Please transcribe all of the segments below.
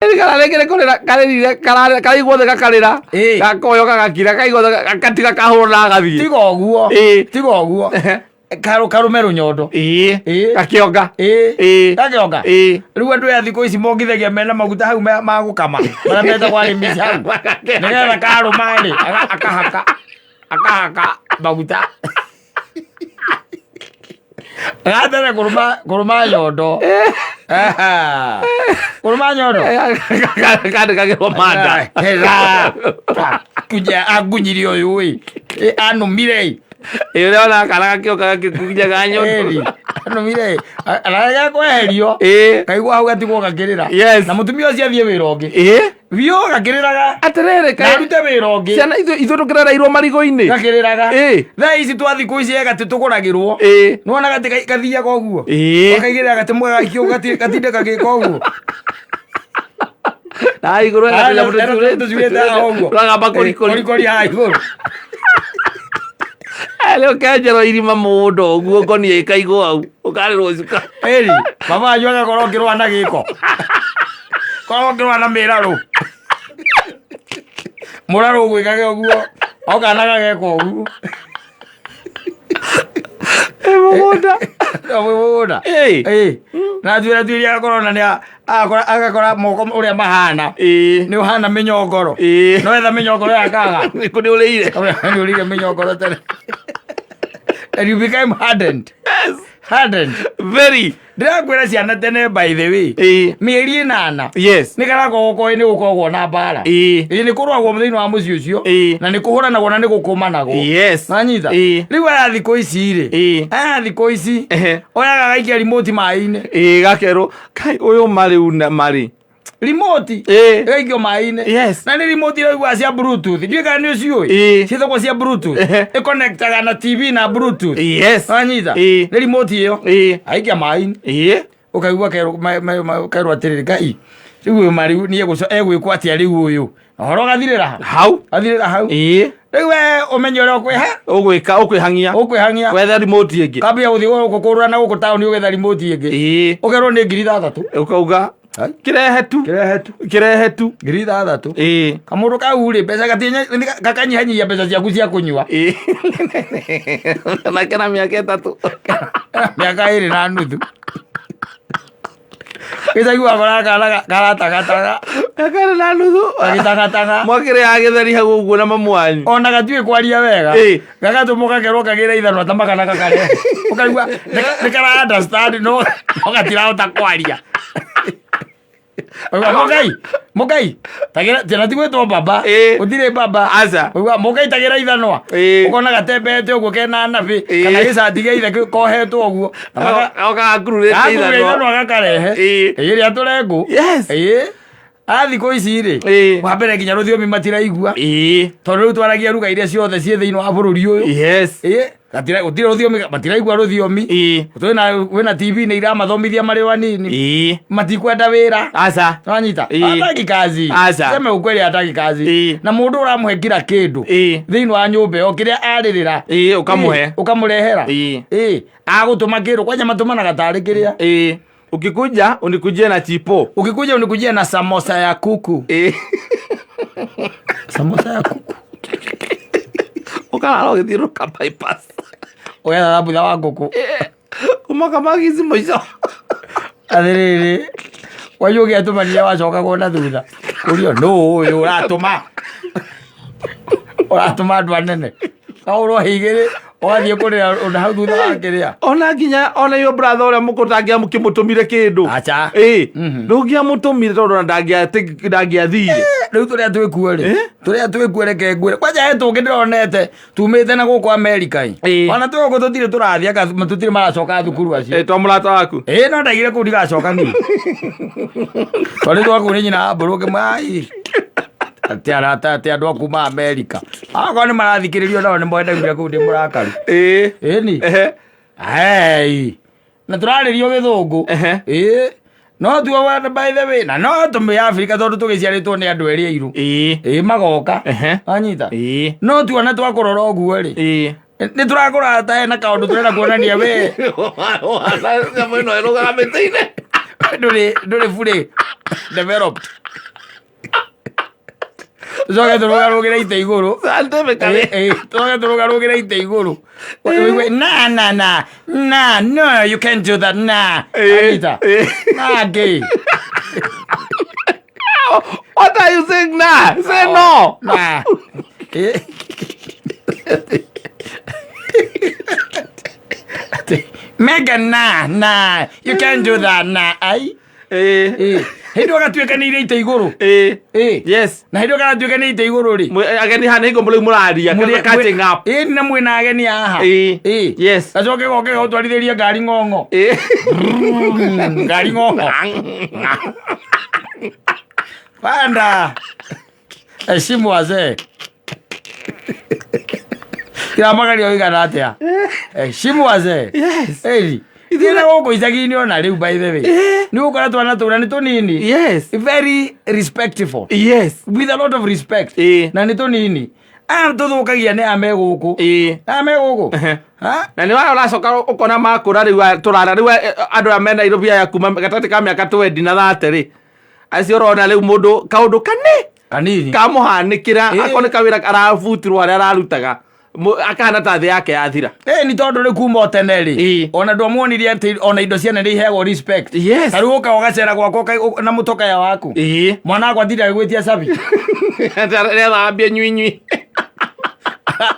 Kararĩkĩre kũrĩra karĩrire karaigua thĩ gakarĩra. Ĩĩ. Gakoyo gagakira kaigua thĩ gakatiga kahũra na gathiĩ. Tiga ũguo. Ĩĩ. Tiga ũguo. Karume rũnyondo. Ĩĩ. Ĩĩ. Gakĩonga. Ĩĩ. Ĩĩ. Gakĩonga. Ĩĩ. Rĩu andũ aya thikũ ici mongithagia mena maguta hau ma gũkama marĩa metagwo arĩmi hau nĩgetha karũma rĩ akahaka akahaka maguta gambere kũrũma kũrũma nyondo. Aha. Kũrũma nyondo. Kandĩkagĩrwo manda. Hera. Kuja angunyirie ũyũ ĩ. Ĩ, anũmire ĩ. Ĩ, ũrĩa kana gakĩoka gakĩkunyaga nyondo. Anũmire ĩ. Ararega kweherio. Ĩ. Kaigua hau gatigwo gakĩrĩra. Yes. Na mũtumia ũcio athiĩ wĩra ũngĩ. Ĩ. Biũ gakĩrĩraga. Atĩrĩrĩ, Na kaĩ arute wĩra ũngĩ. ciana ithuĩ tũkĩrereirwo marigũ-inĩ. Gakĩrĩraga. Ĩ. Thaa ici twa thikũ ici he gatĩ tũgũragĩrwo. Ĩ. Nĩwona gatĩ gathiaga ũguo. Ĩ. Wakaigĩrĩra gatĩ mwega gaikio gatinde gagĩka ũguo. Na igũrũ hena tũnyamũ tũcurĩte. Tũcurĩte haha ũguo. Tũragamba kũrikũri. Kũrikũri haha igũrũ. Rĩu ũkenjerwo irima mũgũnda ũguo ngonia ĩkaigwo hau ũkarĩrwo cuka. Ĩri, baba wanyu agakorwo ũkĩrũa na gĩko. Korwo ũkĩrũa na mĩrarũ. Mũrarũ ũgwĩkage ũguo. O kana gageka ũguo. Ĩ mũgũnda. O mũgũnda. Ĩ. Ĩ. Na tuĩra tuĩria agakorwo na nĩ agakora agakora moko ũrĩa mahana. Ĩ. Nĩ ũhana mĩnyongoro. Ĩ. No etha mĩnyongoro yakaga. Nĩkũ nĩ ũrĩire. Nĩ ũrĩire mĩnyongoro tene. And you became hardened. Yes. Hardened. Very. Ndĩrakwĩra ciana tene by the way. Ĩ. Mĩeri 8. Yes. Nĩ karakorwo koĩ nĩ gũkoragwo na mbara. Ĩ. Ĩ nĩ kũrũagwo thĩinĩ wa mũciĩ ũcio. Ĩ. Na nĩ kũhũranagwo na nĩ gũkũmanagwo. Yes. Wanyita? Ĩ. Rĩu aya thikũ ici rĩ. Ĩ. Aya thikũ ici. Ehe. Oyaga gaikia remote maĩ-inĩ. Ĩ gakerwo kai ũyũ marĩ una marĩ. Remote. Ĩ. Ĩgaikio maĩ-inĩ. Yes. Na nĩ remote iraigua cia bluetooth. Ndiũĩ kana nĩ ũciũĩ. Ĩ. Ciĩtagwo cia bluetooth. Ehe. Ĩconnectaga na TV na bluetooth. Yes. Wanyita? Ĩ. Nĩ remote ĩyo. Ĩ. Aikia maĩ-inĩ. Ĩ. Ũkaigua kerwo kerwo atĩrĩrĩ Ngai. Rĩu ũyũ ma rĩu nĩ egwĩkwo atĩa rĩu ũyũ. Ũhoro ũgathirĩra ha? Hau. Gathirĩra hau. Ĩ. Rĩu we ũmenye ũrĩa ũkwĩha Ũgwĩka ũkwĩhang'ia. ũkwĩhang'ia. Wethe remote ĩngĩ. Kambia gũthiĩ gũkũ kũrũra na gũkũ taũni ũgetha remote ĩngĩ. Ĩ. Ũkerwo nĩ 6,000. Ũkauga Ai. kĩrehe tu. Kĩrehe tu. Kĩrehe tu. 6,000. Ĩ. Kamũndũ kau rĩ mbeca gakanyihanyihia mbeca ciaku cia kũnyua. Ĩ. Nake na mĩaka 3. Mĩaka 2.5. Gĩcagi wakora kana karatagataga. Mĩaka 2.5. Gagĩtagataga. Mwakĩrĩ ya gĩtheri hau ũguo na mamu wanyu. Ona gatiũĩ kwaria wega. Ĩ. Gagatũmwo gakerwo kagĩre ithanwa ta magana gakarehe. Ũkaigua nĩ kara understand no no gatirahota kwaria. Ũkaigua mũkai mũkai tagĩra tena ti gwĩtwo baba. Ĩ. Gũtirĩ baba. Aca. Ũkaigua mũkai tagĩra ithanwa. Ĩ. Ũkona gatembete ũguo kena nabĩ Ĩ. kana gĩcati gĩa ithe kohetwo ũguo. Gakururĩte Gakururĩte ithanwa. ithanwa gakarehe. Ĩ. Ĩ rĩa tũrengũ. Yes. Ĩ. A thikũ ici rĩ. Ĩ. Wa mbere nginya rũthiomi matiraigua. Ĩ. Tondũ rĩu twaragia ruga iria ciothe ciĩ thĩinĩ wa bũrũri ũyũ. Yes. Ĩ. Gũtirĩ rũthiomi matiraigua rũthiomi. Ĩ. Kwĩna TV nĩ iramathomithia marĩ o anini. Ĩ. Matikwenda wĩra. Aca. Wanyita? Ĩ. Hataki kazi. Aca. Sema ukweli hataki kazi. Ĩ. Na mũndũ ũramũhe kila kĩndũ. Ĩ. Thĩinĩ wa nyũmba ĩyo kĩrĩa arĩrĩra. Ĩ, ũkamũhe. Ĩ, Ũkamũrehera. Ĩ. Ĩ. Agũtũma kĩndũ kwanja matũmanaga tarĩ kĩrĩa. Ĩ. Ukikuja unikujie na chipo. Ukikuja unikujie na samosa ya kuku. Ĩ. Samosa ya kuku. Ũkarara ũgĩthiũrũrũka bypass. Ũgetha thambutha wa ngũkũ. Kuma kamagici mũico. Atĩrĩrĩ. Wanyu ũgĩatũmanire wacokagwo na thutha. Ũrio nũ ũyũ ũratũma. Ũratũma andũ anene. Kaũrwo igĩrĩ ũgathiĩ kũrĩra ũndũ hau thutha wa kĩrĩa. Ona nginya ona yo brother ũrĩa mũkũrũ ndangĩamũkĩmũtũmire kĩndũ. Aca. Ĩ. Ndũngĩamũtũmire tondũ ona ndangĩathire. Rĩu tũrĩa twĩkuo rĩ. Tũrĩa twĩkuo reke ngwĩre. Kwanja he tũngĩ ndĩronete tumĩte na gũkũ Amerika ĩ. Ĩ. Ona twĩ gũkũ tũtirĩ tũrathiĩ anga tũtirĩ maracoka thukuru acio. Ĩ, to mũrata waku. Ĩ no ndaigire kũu ndigacoka niĩ. Tondũ twaku nĩ nyina wa mbũrũ ngĩmwĩra, atĩ arata atĩ andũ a kuma Amerika. Akorwo nĩ marathikĩrĩrio nao nĩ moe ndaigire kũu ndĩ mũrakaru. Ĩ. Ĩni. Ehe. Hei. Na tũrarĩrio gĩthũngũ. Ehe. Ĩ. No tuo by the way na no tũmĩ Afrika tondũ tũgĩciarĩtwo nĩ andũ erĩ airũ. Ĩ. Ĩ magoka. Ehe. Wanyita? Ĩ. No tuona twakũrora ũguo rĩ. Ĩ. Nĩ tũrakũrora ta hena kaũndũ tũrenda kuonania we. Nyamũ ĩno ĩrũgaga mĩtĩ-inĩ. Ndũrĩ fully developed. Tũcoke tũrũgarũgĩre itĩ igũrũ. Scientifically. Tũcoke tũrũgarũgĩre itĩ igũrũ. Ũigue, Na na na na no you can't do that na. Anita. Na ngĩ. What are you saying now? Say no. Na. Megan na na you can't do that na ai. Hĩndĩ ĩyo gatuĩkanĩire ite igũrũ. Yes. Na hĩndĩ ĩyo karatuĩkanĩire ite igũrũ rĩ. Ageni haha nĩ hingo rĩu mũraria. Catching up. Ĩ na mwĩna ageni haha. Ĩ. Yes. Gacoke goke gagũtwarithĩrie ngari ng'ong'o. Ngari ng'ong'o. Panda. Heshimu wazee. Kĩramagaria ũigana atĩa? Heshimu wazee. Yes. Ĩni. Ithuĩ na gũkũ icagi-inĩ ona rĩu by the way. Nĩ ũgũkora twana tũrĩa nĩ tũnini. Yes. Very respectful. Yes. With a lot of respect. Ĩ. Na nĩ tũnini. Aya tũthũkagia nĩ aya me gũkũ. Ĩ. Aya me gũkũ. Ha? Na nĩ waya ũracoka ũkona makũra rĩu tũrara rĩu andũ aya me Nairobi aya kuma gatagatĩ ka mĩaka 20 na 30 rĩ acio ũrona rĩu mũndũ kaũndũ kane Kanini. kamũhanĩkĩra Ĩ. akorwo nĩ kawĩra arabutirwo harĩa ararutaga akahana ta thĩ yake yathira. Ĩ nĩ tondũ rĩ kuma o tene rĩ Ĩ. ona ndwamuonirie atĩ ona indo ciene nĩ iheagwo respect. Yes. Ta rĩu ũka ũgacera gwakwa na mũtokaya waku. Ĩ. Mwana wakwa atinda agĩgwĩtia cabi. Rethambie nyuinyui.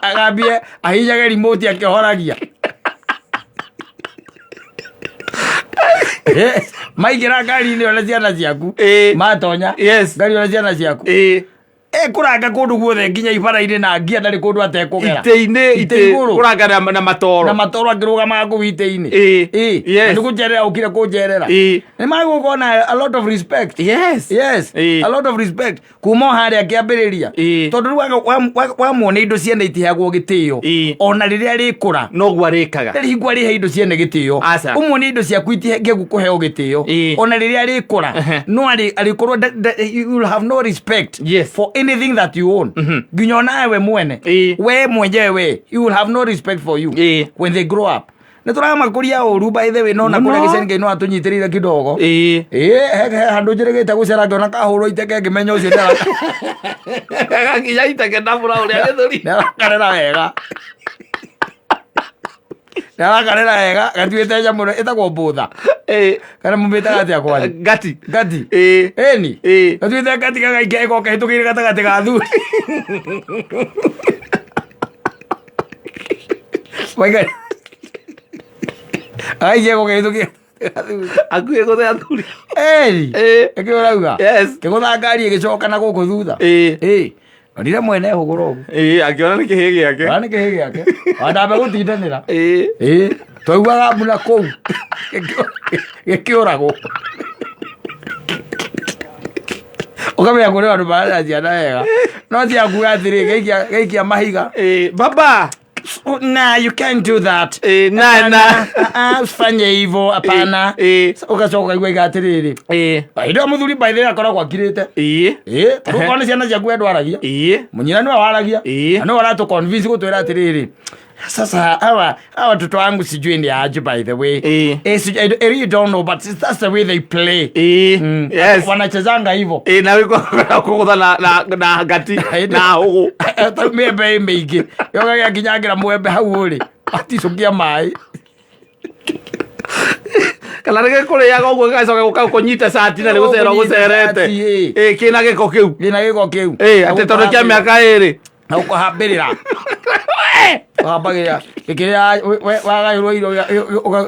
Agambie ahinyage remote akĩhoragia. Maingĩra ngari-inĩ ona ciana ciaku. Ĩ. Matonya. Yes. Ngari ona ciana ciaku. Ĩ. Ekũranga kũndũ guothe nginya ibara-inĩ na ngia ndarĩ kũndũ atekũgera. Itĩ-inĩ Itĩ itĩ igũrũ. kũranga na matoro. Na matoro akĩrũgamaga kũu itĩ-inĩ. Ĩ. Ĩ. Yes. Na nĩ kũnjerera ũkire kũnjerera. Ĩ. Nĩ magũkorwo na a lot of respect. Yes. Yes. Ĩ. A lot of respect. Kuma o harĩa kĩambĩrĩria. Ĩ. Tondũ rĩu wamuona indo ciene itiheagwo gĩtĩo. Ĩ. Ona rĩrĩa rĩkũra. Noguo arĩkaga. Ndarĩ hingo arĩhe indo ciene gĩtĩo. Aca. Ũmuonie indo ciaku itihengegu kũheo gĩtĩo. Ĩ. Ona rĩrĩa rĩkũra. Ehe. No arĩkorwo you will have no respect Yes. for anything that you own. Nginya onawe mwene. Ĩ. We mwenyewe you will have no respect for you Ĩ. when they grow up. Nĩ tũramakũria ũru by the way no na Mũno. kũrĩa gĩceni Ngai no atũnyitĩrĩire kidogo. Ĩ. Ĩ, he handũ njĩrĩgĩte gũcera ngĩona kahũrwo iteke ngĩmenya ũcio Gakinya iteke ndabũra ũrĩa gĩthũri. nĩarakarĩra wega. Nĩarakarĩra wega gatuĩte nyamũ ĩno ĩtagwo mbũtha. Ĩ. Kana mũmĩtaga atĩa kwanyu? Ngati. Ngati. Ĩ. Ĩni. Ĩ. Gatuĩte ngati gagaikia ĩgoka ĩhĩtũkĩire gatagatĩ ga athuri. Waiga. Agaikia ĩgoka ĩhĩtũkĩire athuri. Akuĩ gũthe athuri. Ĩni. Ĩ. Nĩkĩo ũrauga? Yes. Kĩgũtha ngari ĩgĩcoka na gũkũ thutha. Ĩ. Ĩ. Onire mwene hũgũra ũguo. Ĩ, akĩona nĩ kĩhĩ gĩake. Ona nĩ kĩhĩ gĩake. Ona ndambe gũtindanĩra. Ĩ. Ĩ. Twaiguaga mbura kũu. Gĩkĩũragwo. Ũkamenya kũrĩ andũ mararera ciana wega. No ti akuga atĩrĩ gaikia mahiga. Ĩ, baba. Nah, you can't do that. Ĩ, na na. Usifanye hivyo, hapana. Ĩ. Ũgacoka ũkaigua iga atĩrĩrĩ. Ĩ. Hĩndĩ ĩyo mũthuri by the way akoragwo akirĩte. Ĩ. Ĩ, ta rĩu okorwo nĩ ciana ciaku we ndwaragia. Ĩ. Mũnyina nĩwe waragia. Ĩ. Na nĩwe ũratũ convince gũtwĩra atĩrĩrĩ. Sasa hawa watoto wangu sijui ni aje by the way. Ĩ. I really don't know but that's the way they play. Ĩ. Yes. Wanachezanga hivyo. Ĩ, na wĩkũ kũgũtha na ngati na hũgũ. Ta mĩembe ĩ mĩingĩ. Yoga gĩakinyangĩra mwembe hau ũrĩ. Aticũkia maĩ. Kana rĩngĩ kũrĩaga ũguo gĩgacoka gũka kũnyita cati na nĩ gũcera ũgũcerete. Kũnyita cati, Ĩ, kĩna gĩko kĩu. Gĩna gĩko kĩu. Ĩ, atĩ tondũ kĩa mĩaka ĩrĩ. Na ũkahambĩrĩra. Ũkahambagĩrĩra. Gĩkĩrĩa wagaĩrwo irio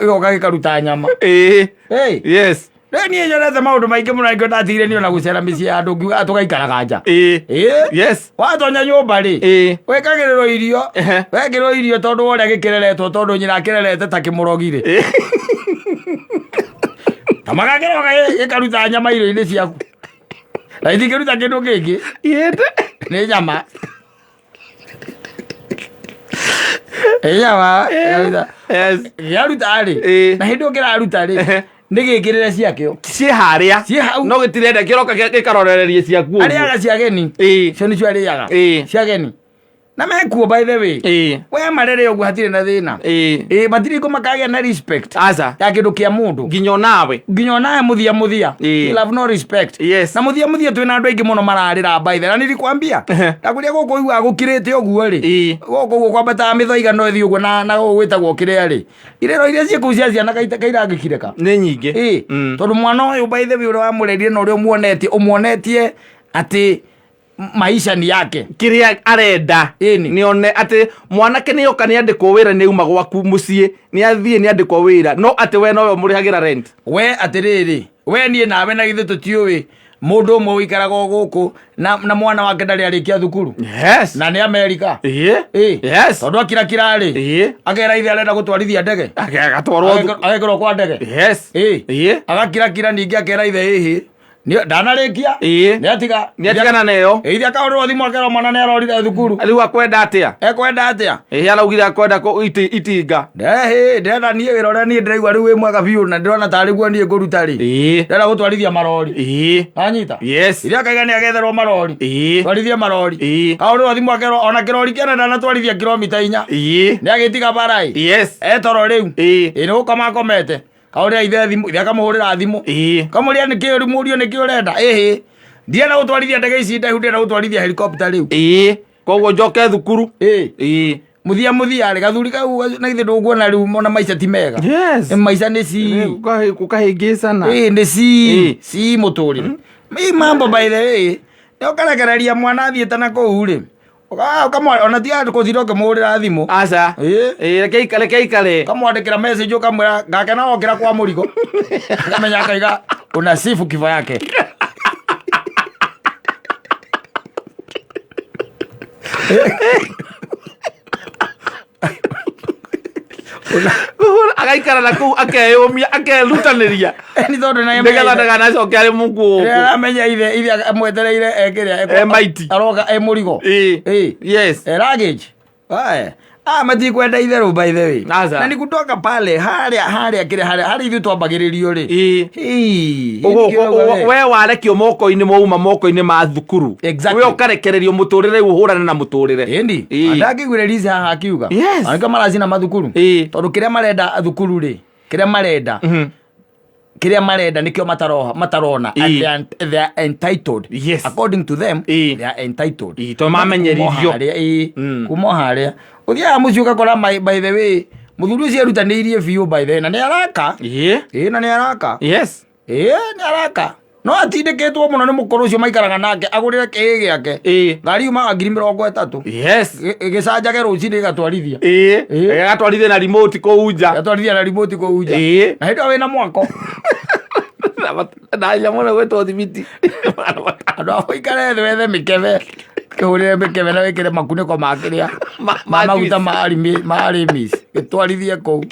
gĩgoka gĩkaruta nyama. Ĩ. Hey. Yes. Rĩu niĩ nyonete maũndũ maingĩ mũno nĩkĩo ndatigire niĩ ona gũcera mĩciĩ ya andũ ngiugaga tũgaikaraga nja. Ĩ. Ĩ. Yes. Watonya nyũmba rĩ. Ĩ. Wĩkagĩrĩrwo irio. Ehe. Wekĩrwo irio tondũ wa ũrĩa gĩkĩreretwo tondũ nyina akĩrerete ta kĩmũrogi rĩ. Ĩ. Ta magakĩroka gĩkaruta nyama irio-inĩ ciaku. Na itingĩruta kĩndũ kĩngĩ. Ĩte. Nĩ nyama. Nĩ nyama. Yes. Gĩaruta rĩ. Ĩ. Na hĩndĩ ĩyo kĩraruta rĩ. Ehe. Nĩ gĩkĩrĩre ciakĩo. Ciĩ harĩa. Ciĩ hau. No gĩtirenda kĩroka gĩkarorereria ciaku ũguo. Arĩaga ciageni. Ĩ. Cio nĩcio arĩaga. Ĩ. Ciageni. Na mekuo, by the way. We marere ũguo hatirĩ na thĩna. Ĩ, matirĩ kũ makagĩa na respect Aca. ya kĩndũ kĩa mũndũ. Nginya onawe. Nginya onawe mũthia mũthia. You have no respect. Na mũthia mũthia twĩna andũ aingĩ mũno mararĩra by the, na nilikwambia ndakwĩria gũkũ iguaga gũkirĩte ũguo rĩ. Gũkũ ũguo kwambataga mĩthaiga no ĩthiĩ ũguo na gũkũ gwĩtagwo kĩrĩa rĩ, irĩro iria ciĩ kũu cia ciana kairangĩkireka. Nĩ nyingĩ. Ĩ, tondũ mwana ũyũ, by the way, ũrĩa wamũrerire na ũrĩa ũmuonetie, ũmuonetie atĩ maisha ni yake. Kĩrĩa arenda. Ĩni. Nĩone atĩ mwanake nĩoka nĩandĩkwo wĩra, nĩ auma gwaku mũciĩ, nĩ athiĩ nĩ andĩkwo wĩra, no atĩ we nowe ũmũrĩhagĩra rent. We atĩrĩrĩ, we niĩ nawe na githĩ tũtiũĩ mũndũ ũmwe ũikaraga o gũkũ na mwana wake ndarĩ arĩkia thukuru na nĩ Amerika? Ĩ. Tondũ akirakira rĩ, akera ithe arenda gũtwarithia ndege. Agatwarwo. Agekĩrwo kwa ndege. Ĩ. Agakirakira ningĩ akera ithe ĩhĩ ndanarĩkia. Nĩ atiga. Nĩ atigana nayo. Ithe akahũrĩrwo thimũ akerwo mwana nĩ arorire thukuru. Rĩu akwenda atĩa? Ekwenda atĩa? Ĩhĩ, araugire akwenda itinga. Ndehĩ ndĩrenda niĩ wĩra ũrĩa niĩ ndĩraigua rĩu wĩ mwega biũ na ndĩrona tarĩ guo niĩ ngũruta rĩ, ndĩrenda gũtwarithia marori. Anyita. Ithe akaiga nĩ agetherwo marori. Twarithie marori. Kahũrĩrwo thimũ akerwo ona kĩrori kĩana ndanatwarithia kilomita 4. Nĩ agĩtiga bara ĩ. Etoro rĩu. Ĩ, nĩ gũkoma akomete, kahũrĩra ithe thimũ, ithe akamũhũrĩra thimũ, kamũria nĩkĩ mũrio nĩkĩ ũrenda. Ĩhĩ, ndienda gũtwarithia ndege ici ndaihu, ndĩrenda gũtwarithia helicopter rĩu. Koguo njoke thukuru. Ĩ. Mũthia mũthia rĩ, gathuri kau na githĩ ndũkuona rĩu ona maica ti mega? Yes. Ĩ, maica nĩ ci Gũkahĩngĩcana. Ĩ, nĩ ci ci mũtũrĩre. Ĩ, mambo, by the way, nĩ ũkarekereria mwana athiĩte na kũu rĩ, ona tiga kũthira ũkĩmũhũrĩra thimũ. Aca. Ĩ. Ĩĩ, reke ikare, reke ikare. Ũkamwandĩkĩra message ũkamwĩra ngakena wokĩra kwa mũrigo, akamenya akaiga unasifu kifo yake. Agaikara na kũu akeyũmia, akerutanĩria Nĩ tondũ naye nĩgetha ndakanacoke arĩ mũkuũ. Rĩrĩa aramenya ithe amwetereire ekĩrĩa E maiti. Aroka e mũrigo. Ĩ. E luggage. Aya. Ah, matikwenda itherũ, by the way. Aca. Na ni kutoka pale harĩa harĩa kĩrĩa harĩa harĩa ithuĩ twambagĩrĩrio rĩ. Hii, nĩkĩo we. We warekio moko-inĩ, mwauma moko-inĩ ma thukuru. We ũkarekererio mũtũrĩre, rĩu ũhũrane na mũtũrĩre. Ĩndi. Ndakĩiguire Liz haha akiuga. Anĩka maracina mathukuru. Tondũ kĩrĩa marenda thukuru rĩ, kĩrĩa marenda kĩrĩa marenda nĩkĩo mataroha matarona. And they are entitled. According to them, they are entitled. Ĩĩ, tondũ mamenyeririo. Kuma harĩa, ĩĩ, kuma harĩa ũthiaga mũciĩ ũgakora by the way mũthuri ũcio erutanĩirie biũ, by the way, na nĩ araka. Ĩĩ, na nĩ araka. Ĩĩ, nĩ araka, no atindĩkĩtwo mũno nĩ mũkũrũ ũcio maikaraga nake agũrĩre kĩĩ gĩake. Ngari yumaga 30,000. Gĩcanjage rũcinĩ ĩgatwarithia. Ĩgatwarithia na remote kũu nja. Gatwarithia na remote kũu nja. Na hĩndĩ ĩyo wĩna mwako. Na nyamũ ĩno gwĩtwo thimiti. Andũ a ũikare thĩ wethe mĩkebe, kĩhũrĩre mĩkebe na wĩkĩre makunĩko ma kĩrĩa ma maguta ma ma arimis, gĩtwarithie kũu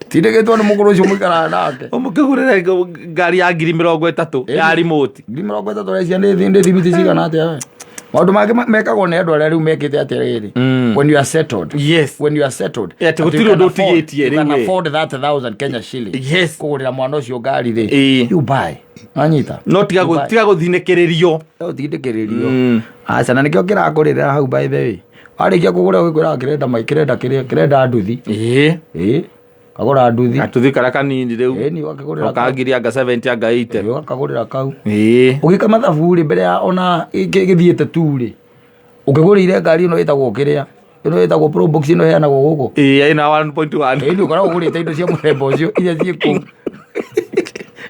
tindĩkĩtwo nĩ mũkũrũ ũcio mũikaraga nake. Ũmũkĩgũrĩre ngari ya 30,000 ya remote. 30,000 recia nĩ thimiti cigana atĩa we? Maũndũ mangĩ mekagwo nĩ andũ arĩa rĩu mekĩte atĩrĩrĩ, when you are settled, when you are settled, Yeah, atĩ you gũtirĩ can ũndũ afford- ũtigĩtie you can rĩu, ĩ. afford that thousand Kenya shilling kũgũrĩra mwana ũcio ngari rĩ, you buy, anyita. No tiga You buy. tiga gũthinĩkĩrĩrio. Ũtindĩkĩrĩrio aca, na nĩkĩo kĩrakũrĩrĩra hau, by the way. Warĩkia kũgũra gwĩkwĩraga kĩrenda kĩrenda kĩrĩa kĩrenda nduthi. Ĩ, kagũra nduthi. Gatuthi karĩa kanini rĩu. Ĩni, ũgakĩgũrĩra ka ngiri anga 70 anga 80. Ĩ, ũgakagũrĩra kau. Ũgĩka mathabu rĩ, mbere ya ona gĩthiĩte tu rĩ, ũkĩgũrĩire ngari ĩno ĩtagwo kĩrĩa ĩno ĩtagwo Probox ĩno ĩheanagwo gũkũ. Ĩĩ, ĩna 1.1. Ĩni, ũkoragwo ũgũrĩte indo cia mũthemba ũcio iria ciĩ kũu,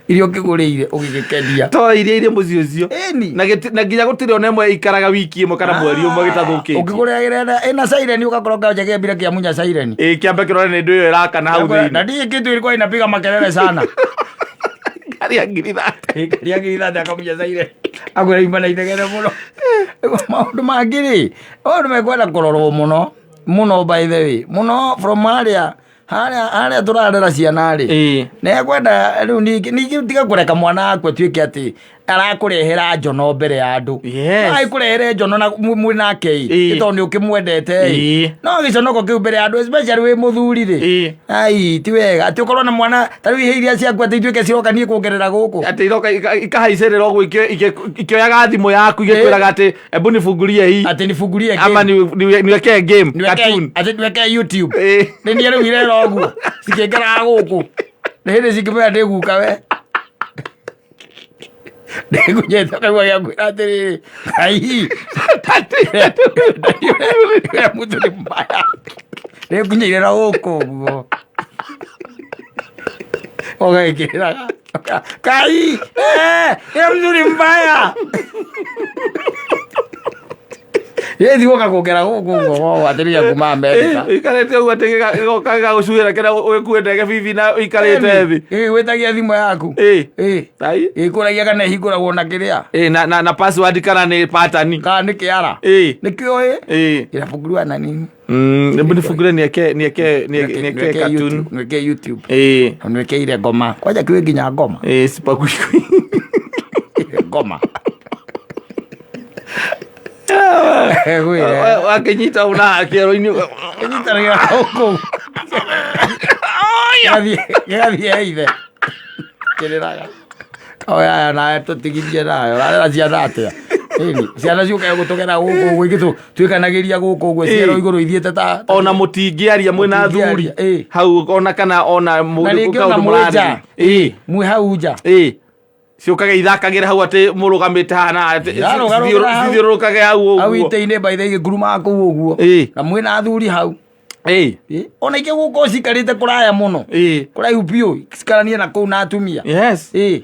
iria ũkĩgũrĩire ũgĩgĩkenia. To iria irĩ mũciĩ ũcio. Ĩni. Na nginya gũtirĩ ona ĩmwe ĩikaraga wiki ĩmwe kana mweri ũmwe gĩtathũkĩtie. Ũkĩgũrĩra ĩrenda ĩna siren, ũgakorwo kanja kĩambire kĩamunya siren. Ĩĩ, kĩambe kĩrore nĩ ndũ ĩyo ĩrakana hau Na thĩinĩ. ndiĩ kĩndũ ilikuwa inapiga makelele sana. Ngari ya 30,000. Ngari ya 30,000 akamunya siren, akwĩra ima na inegene mũno. Maũndũ mangĩ rĩ, maũndũ mekwenda kũrorwo mũno mũno, by the way, mũno from harĩa Harĩa tũrarera ciana rĩ, nĩekwenda rĩu ningĩ tiga kũreka mwana waku atuĩke atĩ arakũrehera njono mbere ya andũ. Agĩkũrehere njono na mwĩ nake ĩ, nĩ tondũ nĩ ũkĩmwendete ĩ. No gĩconoko kĩu mbere ya andũ, especially wĩ mũthuri rĩ, ai ti wega atĩ ũkorwo na mwana ta rĩu ihe iria ciaku atĩ ituĩke ciroka niĩ kuongerera gũkũ. Atĩ iroka ikahaicĩrĩra ũguo ikĩoyaga thimũ yaku igĩkwĩraga atĩ hebu nifungulie hii. Atĩ nifungulie game. Ama niwekee game cartoon. Atĩ niwekee YouTube. Nĩ niĩ rĩu irera ũguo cikĩngeraga gũkũ, nĩ hĩndĩ cingĩmenya ndĩ guka we ndĩkunyete kaigua gĩa kwĩra atĩrĩrĩ, ai we mtu ni mbaya, ndĩkunyeire na gũkũ ũguo ũgekĩraga kai ĩyo mtu ni mbaya Yeye woka kũngera gũkũ ũguo atĩrĩria kuma Amerika. Ũikarĩte ũguo atĩ gĩgoka gĩgagũcuĩra kĩrĩa ũgĩkuĩte gĩbibi na ũikarĩte thĩ. Ĩ gwĩtagia thimũ yaku. Ĩ. Ai. Ĩkũragia kana ĩhingũragwo na kĩrĩa. Ĩ na password kana nĩ pattern. Kana nĩ kĩara. Ĩ. Nĩkĩo ĩ. Ĩ. Ĩrafunguliwa na nini? Hebu nifungulie nieke cartoon. Niweke YouTube. Ĩ. Niweke ile ngoma. Kwanja kiwe nginya ngoma. Ĩ sipakui. Ngoma. Wakĩnyita una kĩero-inĩ. Kĩnyitanagia gũkũ. Gĩgathiĩ he ithe. Kĩrĩraga. Oya nawe tũtigithie nayo. Ũrarera ciana atĩa? Ĩni, ciana ciũkaga gũtũgera gũkũ ũguo ingĩ twĩkanagĩria gũkũ ũguo ciero igũrũ ithiĩte ta ona mũtingĩaria mwĩna athuri hau ona kana ona Na rĩngĩ ona kaũndũ mwĩ nja. mũrarĩria. Ĩ. Mwĩ hau nja. Ĩ. Ciũkaga ithakagĩra hau atĩ mũrũgamĩte haha na atĩ Irarũgarũgĩra hau. cithiũrũrũkage hau Hau ũguo. itĩ-inĩ by the way igĩkurumaga kũu ũguo. Ĩ. Na mwĩna athuri hau. Ĩ. Ĩ. Ona ingĩ gũkorwo cikarĩte kũraya mũno. Ĩ. Kũraihu biũ cikaranie na kũu na atumia. Yes. Ĩ.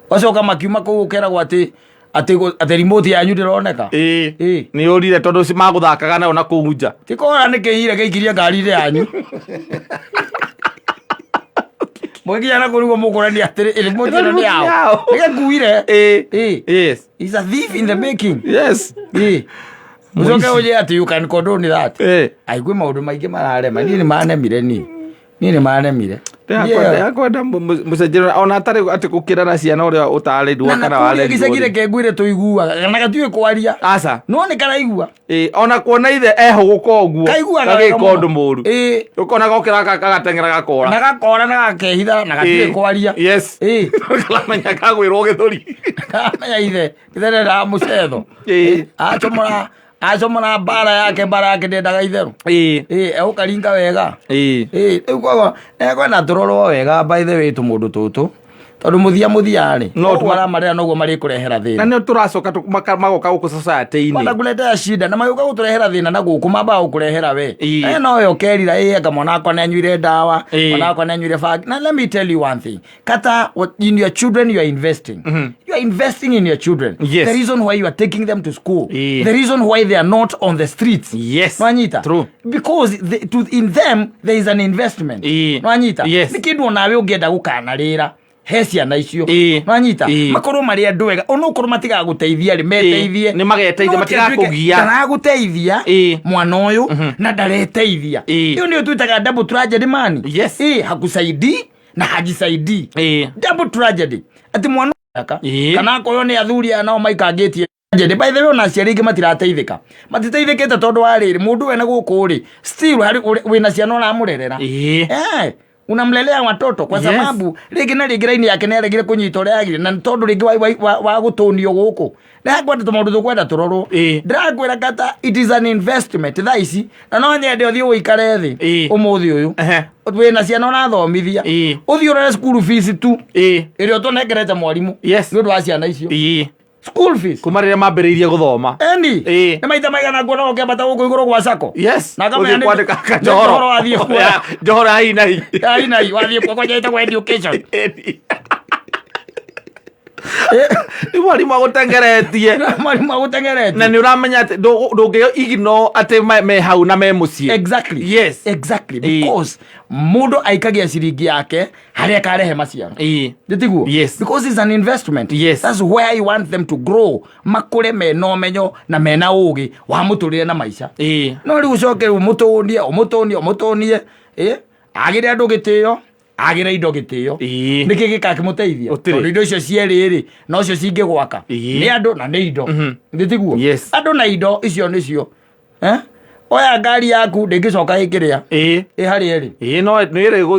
Wacoka makiuma kũu ũkeragwo atĩ atĩ remote yanyu ndĩroneka. Ĩ. Ĩ. Nĩ ũrire tondũ magũthakaga nayo na kũu nja. Ti kũra nĩ kĩire gĩikirie ngari-inĩ yanyu. Mũgĩkinya na kũu nĩguo mũkũrania atĩrĩ remote ĩno nĩ yao. Nĩgĩkuire. Ĩ. Ĩ. Yes. It's a thief in the making. Yes. Ĩ. Ũcoke ũnjĩre atĩ you can condone that. Ĩ. Aigue maũndũ maingĩ mararema. Niĩ nĩ manemire niĩ. Niĩ nĩ manemire. Ndĩrakwenda mũcenjero ona atarĩ atĩ gũkĩrera ciana ũrĩa ũtarĩrwo Na kana nakũrĩa warerirwo. gĩcagi reke ngwĩre tũiguaga kana gatiũĩ kwaria. Aca. No nĩ karaigua. Ĩ, ona kuona ithe ehũgũka ũguo Kaiguaga wega gagĩka mũno. ũndũ mũru. Ĩ. Ũkona gokĩra gagateng'era gakora. Na gakora na gakehitha na gatiũĩ Ĩ. kwaria. Yes. Ĩ. Karamenya kagwĩrwo gĩthũri. Karamenya ithe. Ithe ndendaga mũcetho. Ĩ. Acomora mbara yake, mbara yake ndendaga itherũ. Ĩ. Ĩ, egũkaringa wega. Ĩ. Ĩ, rĩu koguo nĩkwenda tũrorwo wega by the way tũmũndũ tũtũ. Tondũ mũthia mũthia rĩ, No ũguo aramarera noguo marĩkũrehera thĩna. Na nĩ tũracoka magoka gũkũ society-inĩ. Matakuletea shida na magĩũka gũtũrehera thĩna na gũkũ mambaga gũkũrehera we. Ĩ. No we ũkerira, ĩ anga mwana wakwa nĩanyuire ndawa, Ĩ. mwana wakwa nĩanyuire bangi. Na let me tell you one thing. Kata, what, in your children you are investing. You are investing in your children. Yes. The reason why you are taking them to school. Ĩ. The reason why they are not on the streets. Yes. Nwanyita? True. Because in them there is an investment. Ĩ. Nwanyita? Yes. Nĩ kĩndũ onawe ũngĩenda gũkanarĩra he ciana icio. Ĩ. Nwanyita? Ĩ. Makorwo marĩ andũ ega. Ona okorwo matigagũteithia rĩ, meteithie. Nĩ mageteithia, No ti atuĩke matigakũgia. Ndaragũteithia Ĩ. mwana ũyũ na ndareteithia. Ĩ. Ĩyo nĩyo twĩtaga double tragedy man. Yes. Ĩ, hakusaidii na hajisaidii. Ĩ. Double tragedy. Atĩ mwana aka Ĩ. kana akorwo nĩ athuri aya nao maikangĩtie tragedy. By the way, ona aciari aingĩ matirateithĩka. Matiteithĩkĩte tondũ wa rĩrĩ, mũndũ wena gũkũ rĩ, still harĩ wĩna ciana ũramũrerera. Ĩ. Unamlelea watoto kwa Yes. sababu rĩngĩ na rĩngĩ raini yake nĩaregire kũnyita ũrĩa yagire, na tondũ rĩngĩ wa gũtũnio gũkũ. Ndĩrakwenda tũmaũndũ tũkwenda tũrorwo. Ĩ. Ndĩrakwĩra kata it is an investment thaa ici, na no nyende ũthiĩ ũikare thĩ Ĩ. ũmũthĩ ũyũ. Ehe. Wĩna ciana ũrathomithia. Ĩ. Ũthiĩ ũrore school fees tu. Ĩ. Ĩrĩa ũtũnengerete mwarimũ. Yes. Nĩ ũndũ wa ciana icio. Ĩ. School fees. Kuma rĩrĩa mambĩrĩirie gũthoma. Eni. Ĩ. Nĩ maita maigana nguona ũkĩambata gũkũ igũrũ gwa sacco. Yes. Na akamenya Ũthiĩ kwandĩka nĩ njohoro. njohoro wathiĩ kuoya. Ya, njohoro ya hi na hi. Ya hi na hi, wathiĩ kuoya kwanja ĩtagwo education. Eni. Nĩ mwarimũ agũtengeretie. Mwarimũ agũtengeretie. Na nĩ ũramenya atĩ ndũngĩ ignore atĩ me hau na me mũciĩ. Exactly. Yes. Exactly. Ĩ. Because mũndũ aikagia ciringi yake harĩa akarehe maciaro. Ĩ. Ndĩtiguo? Yes. Because it's an investment. Yes. That's where you want them to grow. Makũre mena ũmenyo na mena ũgĩ wa mũtũrĩre na maica. Ĩ. No rĩu ũcoke rĩu ũmũtũnie, ũmũtũnie, ũmũtũnie. Ĩ, agĩre andũ gĩtĩo, agĩre indo gĩtĩo. Ĩĩ. Nĩkĩ gĩkakĩmũteithia? Gũtirĩ. Tondũ indo icio cierĩ rĩ, nocio cingĩgwaka. Ĩĩ. Nĩ andũ na nĩ indo. Githĩ tiguo? Yes. Andũ na indo icio nĩcio. Eh? Oya ngari yaku ndĩngĩcoka ĩkĩrĩa. Ĩĩ. Ĩ harĩa ĩrĩ. Ĩĩ, no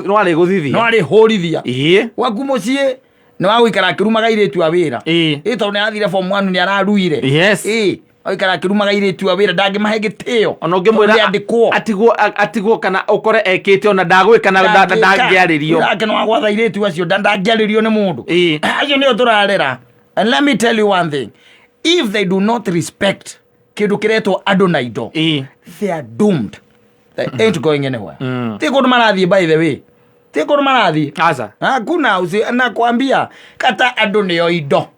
no arĩgũthithia. No arĩhũrithia. Ĩĩ. Gwaku mũciĩ nĩ wa gũikara akĩrumaga airĩtu a wĩra. Ĩĩ. Ĩ tondũ nĩ arathire form 1 nĩ araruire. Yes. Ĩ agĩikara akĩrumaga airĩtu a wĩra ndangĩmahe gĩtĩo. Ona ũngĩmwĩra Tondũ nĩandĩkwo. atigwo atigwo kana ũkore ekĩte ona ndagwĩka na ndangĩarĩrio. Nake no agwatha airĩtu acio ndangĩarĩrio nĩ mũndũ. Ĩĩ. Acio nĩo tũrarera. And let me tell you one thing. If they do not respect kĩndũ kĩretwo andũ na indo, Ĩĩ. they are doomed. They ain't going anywhere. Ti kũndũ marathiĩ, by the way. Ti kũndũ marathiĩ. Aca. Hakuna usi, nakwambia kata andũ nĩo indo.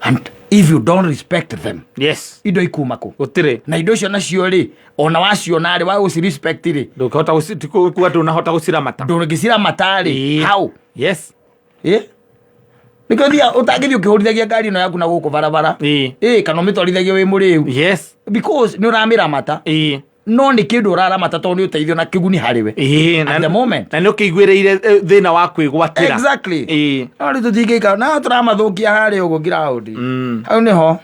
And if you don't respect them, Yes. indo ikuma kũ? Gũtirĩ. Na indo icio nacio rĩ, ona waciona rĩ, wa gũci respect rĩ, Ndũngĩhota kuga ndũnahota gũciramata. Ndũngĩciramata rĩ, Ĩĩ. how? Yes. Ĩ? Nĩkĩo thia ũtangĩthiĩ ũkĩhũrithagia ngari ĩno yaku na gũkũ barabara. Ĩĩ. Ĩ, kana ũmĩtwarithagie wĩ mũrĩu. Yes. Because nĩ ũramĩramata. Ĩĩ. No nĩ kĩndũ ũraramata tondũ nĩ ũteithio na kĩguni harĩ we. Ĩĩ. At the moment. Na nĩ ũkĩiguĩrĩire thĩna wa kwĩgwatĩra. Exactly. Ĩĩ. No rĩu tũtingĩikara na tũramathũkia harĩa ũguo ground. Hau nĩho.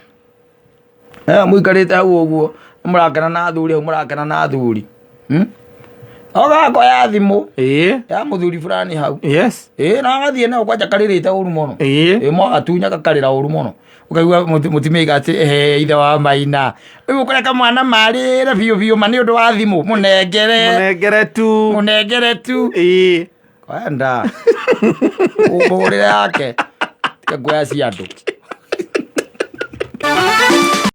Mũikarĩte hau ũguo mũrakena na athuri hau mũrakena na athuri. Ogakoya thimũ Ĩĩ. ya mũthuri fulani hau. Yes. Ĩĩ, na agathiĩ nayo kwanja karĩrĩte ũru mũno. Ĩĩ. Ĩĩ, mwagatunya gakarĩra ũru mũno. Ũkaigua mũtumia aiga atĩ "Ĩhĩ, ithe wa maina. Rĩu ũkũreka mwana marĩre biũ biũ ma nĩ ũndũ wa thimũ. Mũnengere. Mũnengere tu. Mũnengere tu. Ĩĩ. Kwenda. Ũmũgũrĩre yake. Tiga kuoya cia andũ.